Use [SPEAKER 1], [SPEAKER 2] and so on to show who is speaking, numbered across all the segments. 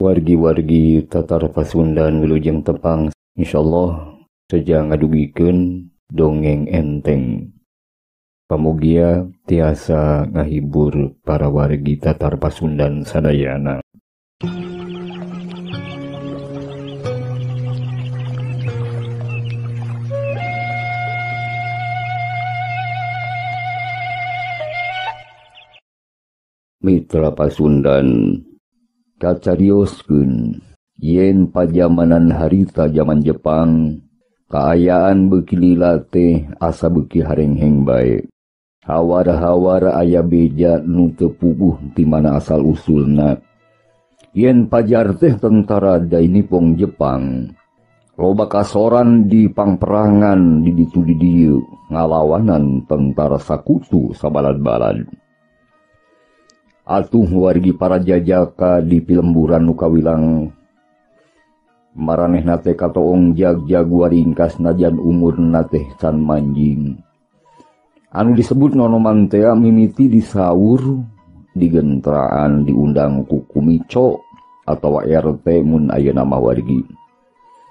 [SPEAKER 1] Wargi-wargi Tatar Pasundan wilujeng tepang, insyaallah seja ngadugikeun dongeng enteng. Pamugia tiasa ngahibur para wargi Tatar Pasundan sadayana. Mitra Pasundan kacarioskeun yen pajamanan harita jaman Jepang kaayaan beuki lila teh asa beuki harengheng bae. Hawara-hawara aya beja nu teu puguh ti mana asal usulna. Yen pajar teh tentara Dainippon Jepang loba kasoran di pangperangan di ditu di dieu ngalawanan tentara sakutu sabalad-balad. Atuh wargi para jajaka di pilemburan nu kawilang maranehna teh katoong jag-jag waringkas najan umurna teh can manjing. Anu disebut nonoman tea mimiti disaur digentraan diundang ku kumico atawa RT mun ayeuna mah wargi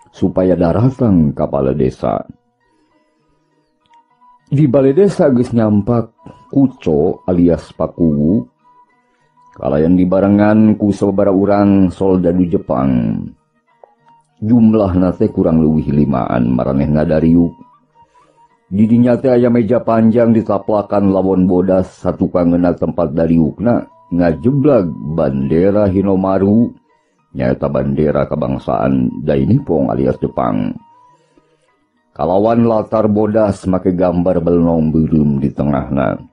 [SPEAKER 1] supaya daratang ka bale desa. Di bale desa geus nyampak kuco alias pakuwu kalayan dibarengan ku sababaraha urang soldadu Jepang. Jumlahna teh kurang leuwih limaan maranehna dariuk. Di dinya teh aya meja panjang ditaplakan lawon bodas satukangeuna tempat dariukna ngajeblag bandera Hinomaru nyaeta bandera kebangsaan Dainippon alias Jepang. Kalawan latar bodas make gambar belnong beureum di tengahna.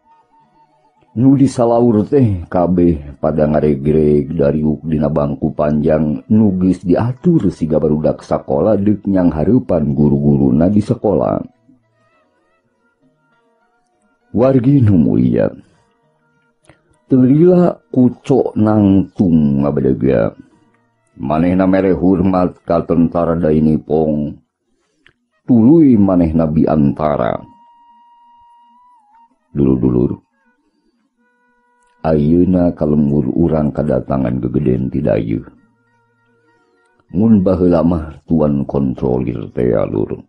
[SPEAKER 1] Nu disalaur teh kabeh pada ngaregreg dariuk dina bangku panjang nu geus diatur siga barudak sakola deuk nyang hareupan guru-guruna di sekolah. Wargi nu mulia, teu lila kuco nangtung ngabedega. Manehna mere hormat ka tentara Dainippon, tuluy manehna biantara. Dulur-dulur, ayeuna kalembur urang kadatangan gegeden ti dayeuh. Mun baheula mah tuan kontrolir teh alur.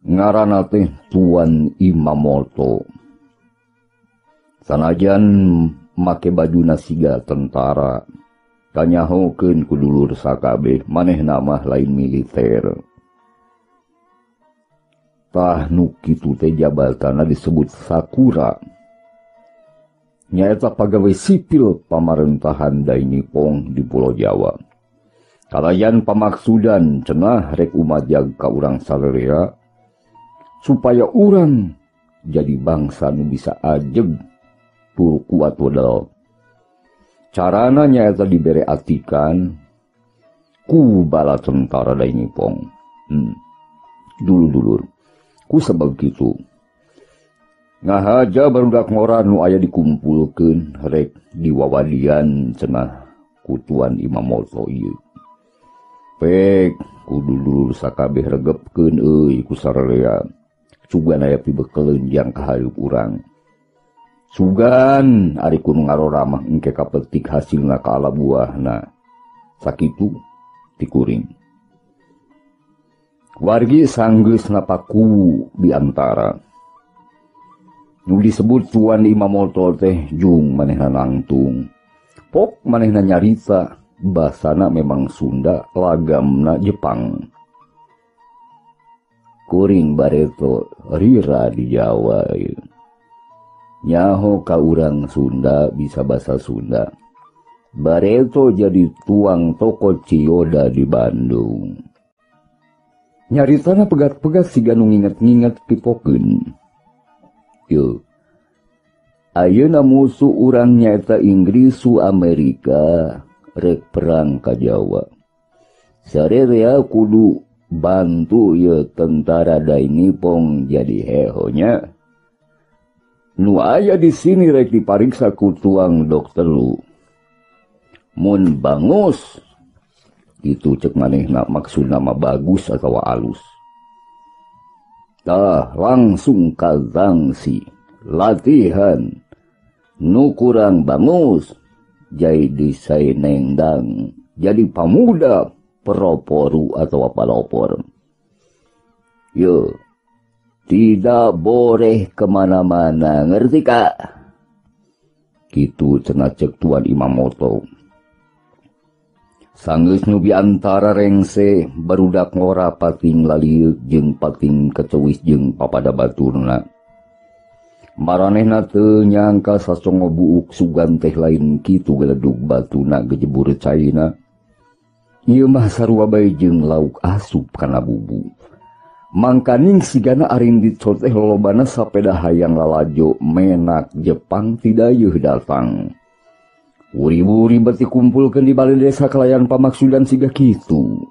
[SPEAKER 1] Ngaranna teh Tuan Imamoto. Sanajan make bajuna siga tentara, kanyahokeun ku dulur sakabeh manehna mah lain militer. Tah nu kitu teh jabatanna disebut Sakura. Nyaeta pagawe sipil pamarentahan Dainippon di Pulau Jawa. Kalayan pamaksudan cenah rek umajag ka urang salerea supaya urang jadi bangsa nu bisa ajeg tur kuat wedal. Carana nyaeta dibere atikan ku bala tentara Dainippon. Dulur-dulur, ku sebab kitu ngahaja barudak ngora nu aya dikumpulkeun rek diwawadian cenah ku Tuan Imamoto ieu. Pek kudu dulur sakabeh regepkeun euy ku sararea. Sugan aya pibekeleun jang kahareup urang. Sugan ari ku nu ngarora mah engke kapetik hasilna ka ala buahna. Sakitu tikuring. Wargi sanggeus napaku biantara. Nu disebut Tuan Imamoto teh jung manehna nangtung. Pok manehna nyarita basana memang Sunda lagamna Jepang. Kuring bareto rira di Jawa. Nyaho ka urang Sunda bisa basa Sunda. Bareto jadi tuang toko Ciyoda di Bandung. Nyaritana pegat-pegat siga nu nginget-nginget pipokeun. Ayeuna musuh urang nyaeta Inggris su Amerika rek perang ka Jawa. Sarerea kudu bantu ye tentara Dainippon jadi hehonya. Nu aya di sini rek dipariksa ku tuang dokter lu. Mun bangus itu cek manehna maksudna mah bagus atawa alus. Tah langsung kazangsi latihan nu kurang bangus Jadi sainendang jadi pamuda peroporu atau palopor. Yo, tidak boleh kemana-mana, ngerti kak? Kitu cenah cek Tuan Imamoto. Sanggeus nu biantara rengse barudak ngora pating lalieuk jeung pating kecewis jeung papada baturna. Maranehna teu nyangka sacongo buuk sugan teh lain kitu geledug batuna gejebur caina. Ieu mah sarua bae jeung lauk asup kana bubu. Mangkaning sigana arindit teh lolobana sapeda hayang lalajo menak Jepang tidayeuh datang. Wuri-wuri beti kumpulkeun di balai desa kalayan pamaksudan siga kitu.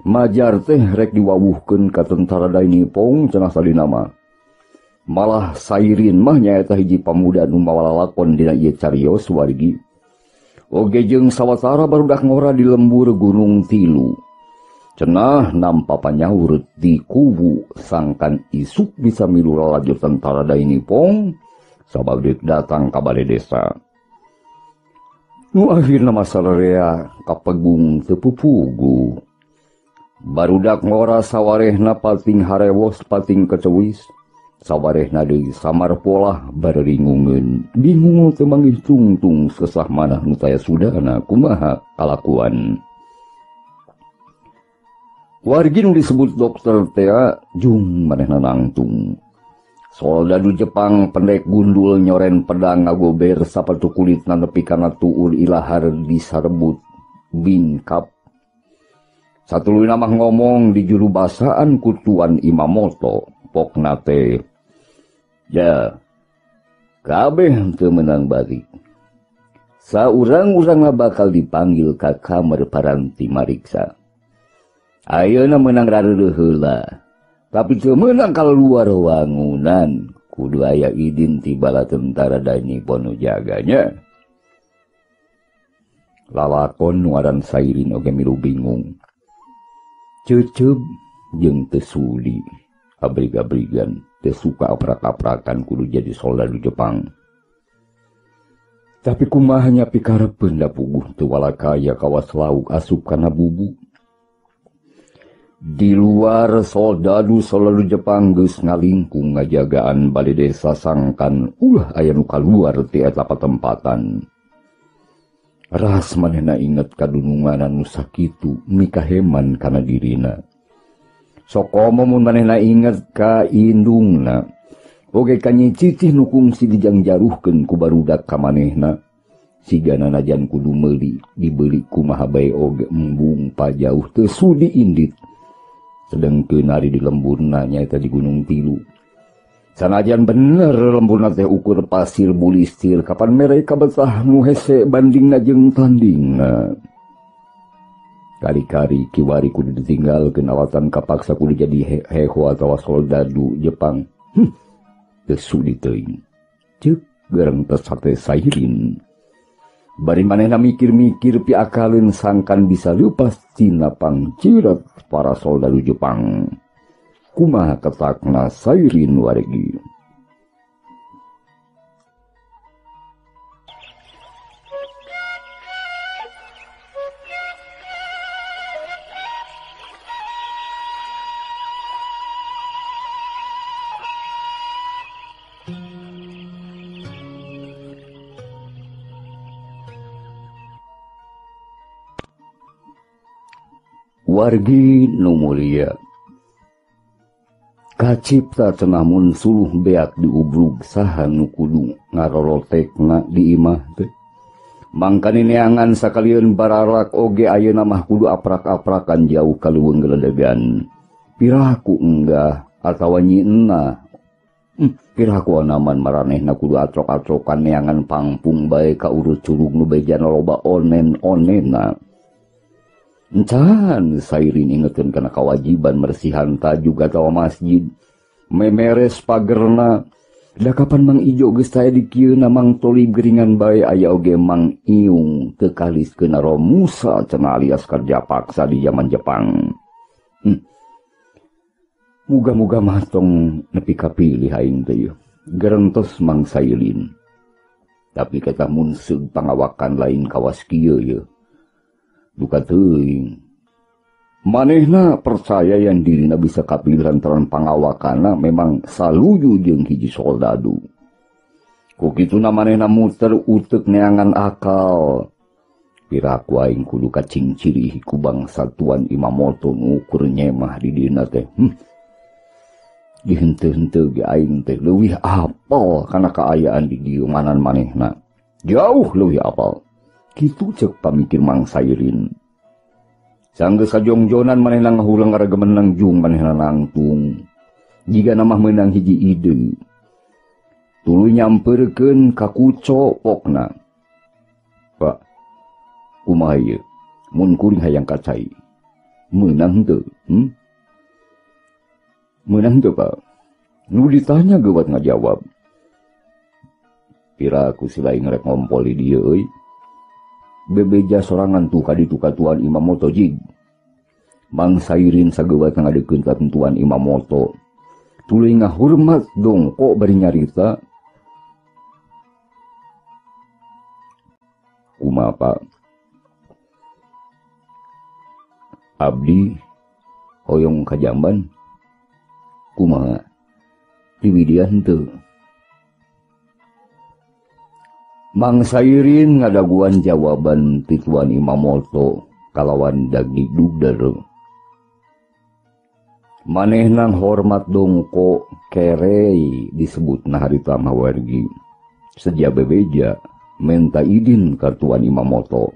[SPEAKER 1] Majar teh rek diwawuhkeun ka tentara Dainippon cenah sadina mah. Malah Sairin mah nyaeta hiji pamuda nu mawa lalakon dina ieu carios wargi. Oge jeung sawatara barudak ngora di lembur Gunung Tilu. Cenah nampa panyaur di kubu sangkan isuk bisa milu lalajo tentara Dainippon sabab deuk datang ka balai desa. Nu akhirna masalah kapegung teu pupugu. Barudak ngora sawarehna pating harewos pating kecewis. Sawarehna deui samar polah bareringungeun. Bingung teu manggih tungtung sesah manah nu taya sudana kumaha kalakuan. Wargi nu disebut dokter tea jung manehna nangtung. Soldadu Jepang pendek gundul nyoren pedang ngagober sapatu kulitna nepi kana tuur ilahar disarebut bingkap. Satuluyna mah ngomong di juru basaan ku Tuan Imamoto pokna teh. Ya, kabeh teu meunang balik. Saurang-urangna bakal dipanggil ka kamar paranti mariksa. Ayeuna meunang rareureun heula. Tapi teu meunang kaluar wangunan, kudu aya idin ti bala tentara Dainippon nu jaganya. Lalakon nu aran Sairin oge milu bingung. Ceuceub jeung teu suli, abrig-abrigan, teu suka aprak-aprakan kudu jadi soldadu Jepang. Tapi kumaha nya pikarepeun da puguh teu walakaya kawas lauk asup kana bubu. Di luar soldadu-soldadu Jepang geus ngalingkung ngajagaan balai desa sangkan ulah aya nu kaluar ti eta patempatan. Ras manehna inget kadunungan nu sakitu mikaheman kana dirina. Sokomo mun manehna inget ka indungna, oge ka Nyi Cicih nu kungsi dijangjaruhkeun ku barudak ka manehna. Sigana najan kudu meuli dibeli kumaha bae oge embung pajauh teu sudi indit. Sedengkeun ari di lemburna nyaeta di Gunung Tilu. Sanajan bener lemburna teh ukur pasir bulistir kapan mereka betah nu hese bandingna jeung tandingna. Kari-kari kiwari kudu ditinggalkeun alatan kapaksa kudu jadi heho atawa soldadu Jepang. Teu sudi teuing. Ceuk gereng tes sate Sairin. Bari manehna mikir-mikir piakaleun sangkan bisa leupas tina pangciret para soldadu Jepang. Kumaha ketakna Sairin wargi. Wargi nu mulia, kacipta cenah mun suluh beak diubrug saha nu kudu ngarorotekna di imah teh. Mangkani neangan sakalieun bararak oge ayeuna mah kudu aprak-aprakan jauh ka leuweung geledegan. Piraku enggah atawa Nyi Enah. Piraku anaman maranehna kudu atrok-atrokan neangan pangpung bae ka urut curug nu bejana loba onen-onenna. Encan Sairin ingetin kana kewajiban mersihan tajuk atawa masjid, memeres pagerna. Da kapan Mang Ijo geus taya di kieuna Mang Tolib geringan bae aya oge Mang Iung teu kaliskeun Romusa cenah alias kerja paksa di zaman Jepang. Muga-muga mah tong nepi kapilih aing teh yeuh. Gerentos Mang Sairin. Tapi kata mun seug pangawakan lain kawas kieu ye. Duka teuing. Manehna percaya yang dirina bisa kapilih lantaran pangawakana memang saluju jeung hiji soldadu. Ku kituna manehna muter uteuk neangan akal. Piraku aing kudu kacingcirih ku bangsa Tuan Imamoto nu ukur nyemah di dina teh. Dihenteu-henteu ge aing teh leuwih apal kana kaayaan di dieu manan manehna. Jauh leuwih apal. Kitu ceuk pamikir Mang Sairin. Sanggeus sajongjonan manehna ngahuleng ngaregemenang jung manehna nangtung. Jigana mah meunang hiji ide. Tuluy nyamperkeun ka Kuco pokna. Pak, kumaha ieu? Mun kuring hayang ka cai. Meunang henteu? Meunang henteu, Pak? Nu ditanya geuwat ngajawab. Piraku si lain rek ngompol di dieu euy. Bebeja sorangan tuh ka ditu ka Tuan Imamoto jig. Mang Sairin sageuwat ngadeukkeun ka Tuan Imamoto. Tuluy ngahurmat dongko bari nyarita. Kumaha, Pak? Abdi hoyong ka jamban. Kumaha? Diwidian henteu. Mang Sairin ngadaguan jawaban ti Tuan Imamoto kalawan dagdugder. Manehna hormat dongko kerei disebutna harita mah wargi. Seja bebeja menta idin ka Tuan Imamoto.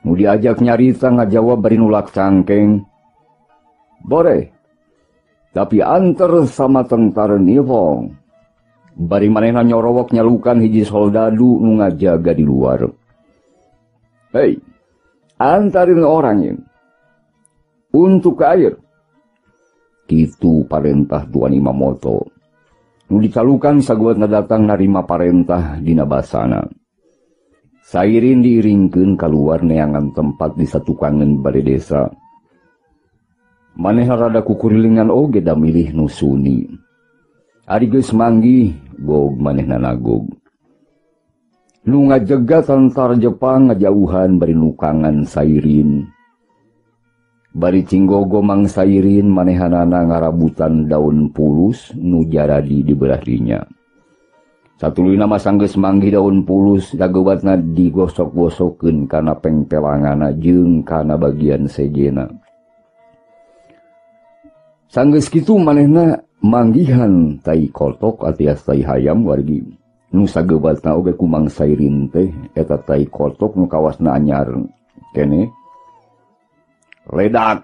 [SPEAKER 1] Nu diajak nyarita ngajawab bari nulak cangkeng. Boleh, tapi anter sama tentara Nippon. Bari manehna nyorowok nyalukan hiji soldadu nu ngajaga di luar. Hei, antarin orang ini untuk ke air. Kitu parentah Tuan Imamoto. Nu dicalukan saguatna datang narima parentah dina basana. Sairin diiringkeun kaluar neangan tempat di satukangan bale desa. Manehna rada kukurilingan oge da milih nu suni. Ari geus manggih gog manehna nagog. Nu ngajega tentara Jepang ngajauhan bari nukangan Sairin. Bari cinggogo Mang Sairin manehanana ngarabutan daun pulus nu jaradi di belah dinya. Satuluyna mah sanggeus manggih daun pulus dageubatna digosok-gosokeun kana pengpelangana jeung kana bagian sejena. Sanggeus kitu manehna manggihan tai kotok alias tai hayam wargi. Nu sageubatna oge ku Mang Sairin teh eta tai kotok nu kawasna anyar kene. Ledak,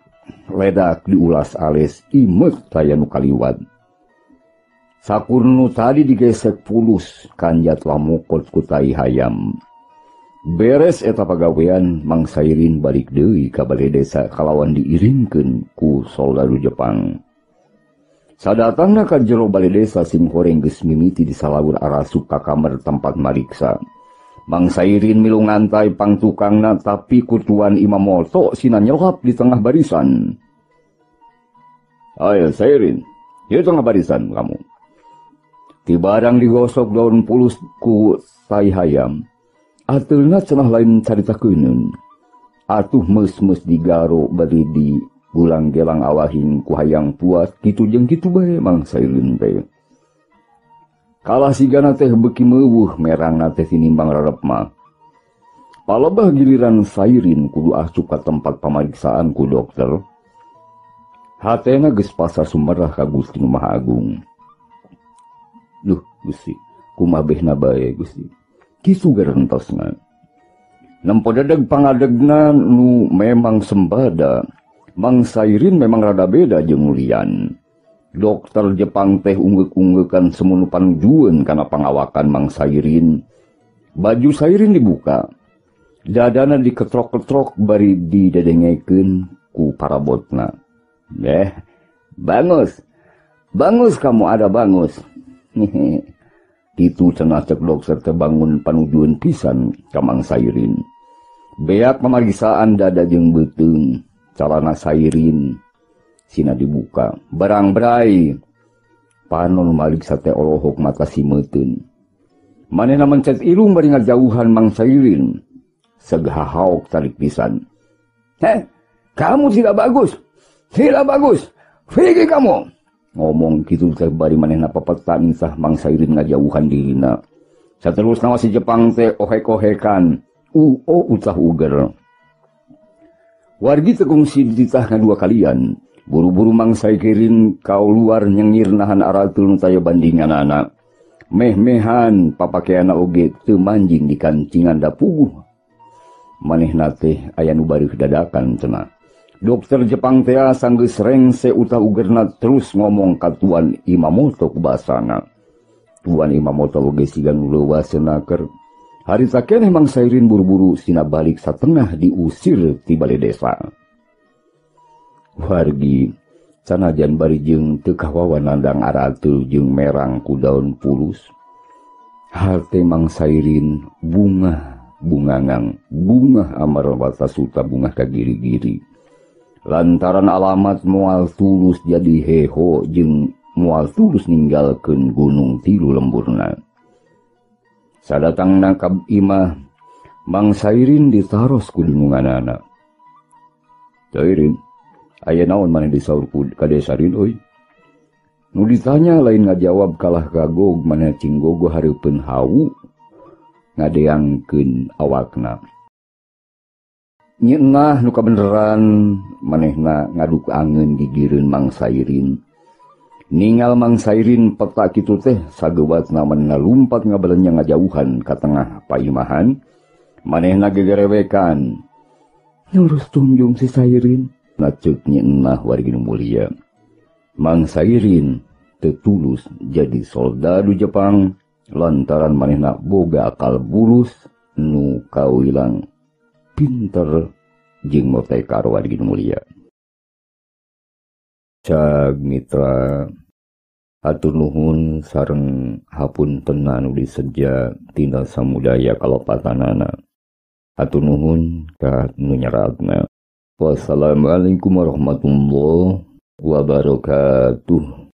[SPEAKER 1] ledak diulas ales imet taya nu kaliwat. Sakur nu tadi digesek pulus kanjat lamukot ku tai hayam. Beres eta pagawean Mang Sairin balik deui ka bale desa kalawan diiringkeun ku soldadu Jepang. Sadatangna ka jero bale desa simhoreng geus mimiti disalawur arasup ka kamar tempat mariksa. Mang Sairin milu ngantai pangtukangna tapi ku Tuan Imamoto sina nyelap di tengah barisan. Ayo Sairin, di tengah barisan kamu. Tibarang digosok daun pulus ku tai hayam. Ateulna cenah lain carita keuneun. Atuh meus-meus digaro bari di gulang-gelang awahing ku hayang puas kitu jeung kitu bae Mang Sairin teh. Kalah sigana teh beuki meuweuh merangna teh tinimbang rarep mah. Palebah giliran Sairin kudu asup ka tempat pamariksaan ku dokter. Hatena geus pasar sumerah ka Gusti Nu Maha Agung. Duh Gusti, kumaha behna bae Gusti. Kitu garentosna. Nempo dedeg pangadegna nu memang sembada. Mang Sairin memang rada beda jeung lian. Dokter Jepang teh unggeuk-unggeukan semunu panujueun kana pangawakan Mang Sairin. Baju Sairin dibuka. Dadana diketrok-ketrok bari didedengekeun ku parabotna. Bangus. Bangus kamu ada bangus. Kitu cenah cek dokter teh bangun panujueun pisan ka Mang Sairin. Beak pamariksaan dada jeung beuteung, calana Sairin sina dibuka. Barang brai. Panon mariksa teh olohok mata simeuteun. Manehna mencet irung bari ngajauhan Mang Sairin. Seghahaok tarik pisan. "Heh, kamu tidak bagus. Tidak bagus. Pergi kamu." Ngomong kitu teh bari manehna papetan sah Mang Sairin ngajauhan dirina. Saterusna si Jepang teh ohek-ohekan. Uo utah uger. Wargi tekungsi dititah ngadua kalian. Buru-buru Mang Sairin kau luar nyengir nahan aratul nu taya bandinganana. Meh-mehan papakeana oge teu manjing di kancingan da puguh. Manehna teh aya nu bareuh dadakan cenah. Dokter Jepang teh sanggeus rengse utah ugerna terus ngomong ka Tuan Imamoto ku basana. Tuan Imamoto oge siga nu leuwas cenah keur. Harita keneh Mang Sairin buru-buru sina balik satengah diusir ti bale desa. Wargi sanajan bari jeung teu kawawan nandang arateul jeung merang ku daun pulus. Hate Mang Sairin bungah bungangang bungah amar watasuta bungah ka giri-giri. Lantaran alamat moal tulus jadi heho jeung moal tulus ninggalkeun gunung tilu lemburna. Sadatangna ka imah Mang Sairin ditaros ku dununganana. "Sairin, aya naon maneh disaur ku ka desa Rin euy?" Nu ditanya lain ngajawab kalah kagog maneh cinggogo hareupeun hawu ngadeangkeun awakna. Nyeunah nu kabeneran manehna ngaduk angeun gigireun Mang Sairin. Ningal Mang Sairin peta kitu teh sageuwatna manehna lumpat ngabalenya ngajauhan ka tengah paimahan. Manehna gegerewekan. "Nyurus tunjung si Sairin," naceuk nyeunah wargi nu mulia. Mang Sairin teu tulus jadi soldadu Jepang lantaran manehna boga akal bulus nu kawilang pinter jeung motekar wargi nu mulia. Cag mitra, hatur nuhun sareng hapuntenna nu diseja tina samudaya kalopatanana. Hatur nuhun ka nu nyeratna. Wassalamualaikum warahmatullahi wabarakatuh.